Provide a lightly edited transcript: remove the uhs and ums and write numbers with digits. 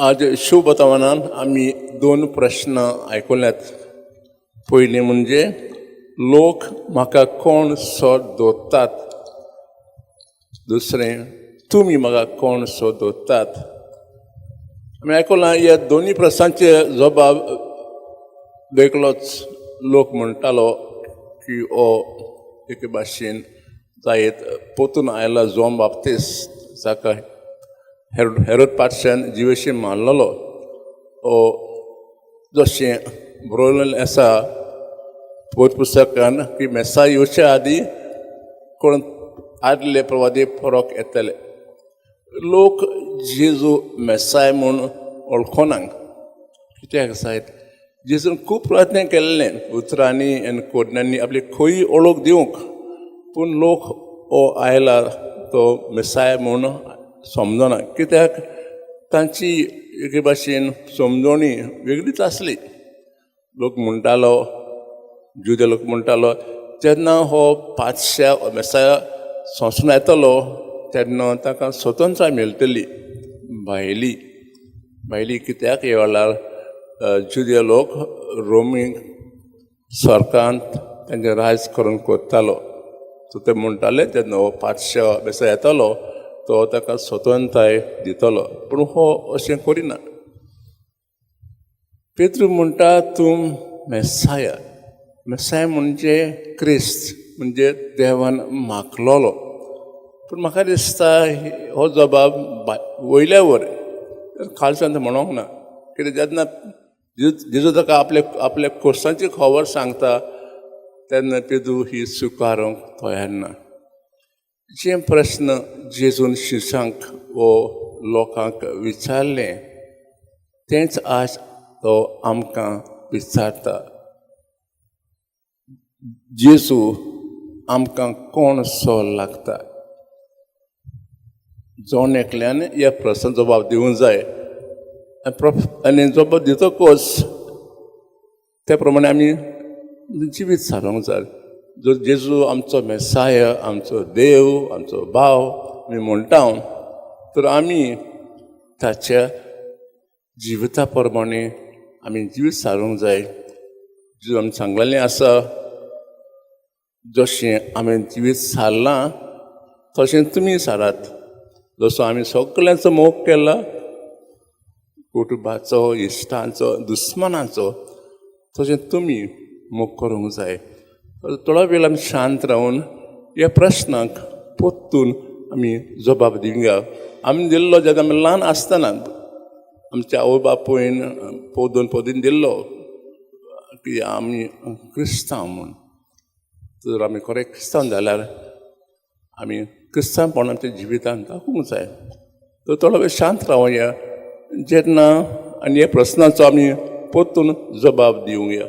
आज शुभ वर्तमानान आमी दोन प्रश्न आयकुल्यात. पयलीं म्हणजे लोक म्हाका कोण सो दवरतात, दुसरें तुमी म्हाका कोण सो दवरतात. आमी आयकुलां ह्या दोनूय प्रस्नांचे जबाब वेगळोच. लोक म्हणटालो की हो एके भाशेन जायत पोतून आयला जॉन बाप्तीस्त, जाका हेरोद पातशान जिवेशी मारलेलो. ओ जशें बरोवलेलें आसा पवित्र पुस्तकान की मेसा येवच्या आदीं कोण आदले प्रवादी फरक येतले. लोक जेजू मेसाय म्हूण वळखोनाक कित्याक जायत, जेजून खूब प्रयत्न केल्ले उतरांनी आनी कोडण्यांनी आपली खंय वळख दिवंक, पूण लोक हो आयला तो मेसाय म्हूण समजना कित्याक तांची एके भाशेन समजोणी वेगळीच आसली. लोक म्हणटालो, जुदे लोक म्हणटालो, जेन्ना हो पातशा मेसाया सोंसून येतलो तेन्ना ताका स्वतंत्राय मेळटली भायली भायली. कित्याक ह्या वेळार जुदे लोक रोमी सरकारांत तेंचें राज करून करतालो. सो ते म्हणटाले तेन्ना हो पातशा मेसाया येतलो तो ताका स्वतंत्रताय दितलो, पूण हो अशें करिना. पेत्रू म्हणटा तूं मेसाया. मेसाया म्हणजे क्रिस्त, म्हणजे देवान माखलोलो. पूण म्हाका दिसता हो जबाब वयल्या वर खालच्यान म्हणोंक ना, कित्याक जेन्ना जेजू ताका आपले आपल्या कोर्सांची खबर सांगता तेन्ना पेद्रू ही स्विकारूंक तयार ना. जे प्रस्न जेजून शिशांक वो लोकांक विचारलें तेंच आज तो आमकां विचारता. जेजू आमकां कोण सो लागता? जण एकल्यान ह्या प्रस्न जबाब दिवंक जाय आनी जबाब दितकच त्या प्रमाणे आमी जिवीत सारोंक जाय. जर जेजू आमचो मेसाय, आमचो देव, आमचो भाव आमी म्हणटा तर आमी ताच्या जिविता प्रमाणे आमी जिवीत सारूंक जाय. जेजू आमी सांगलेलें आसा, जशें आमी जिवीत सारलां तशें तुमी सारात. जसो आमी सगल्यांचो मोग केला, कुटुंबाचो, इश्टांचो, दुस्मानाचो, तशें तुमी मोग करूंक जाय. थोडो वेळ आमी शांत रावन ह्या प्रस्नाक परतून आमी जबाब दिवया. आमी दिल्लो जेन्ना आमी ल्हान आसतना आमच्या आवय बापूयन पोदून पोदून दिल्लो की आमी क्रिस्तांव म्हूण. जर आमी खरें क्रिस्तांव जाल्यार आमी क्रिस्तांवपण आमच्या जिवितांत दाखोवंक जाय. तर थोडो वेळ शांत रावया जेन्ना आनी ह्या प्रस्नाचो आमी परतून जबाब दिवया.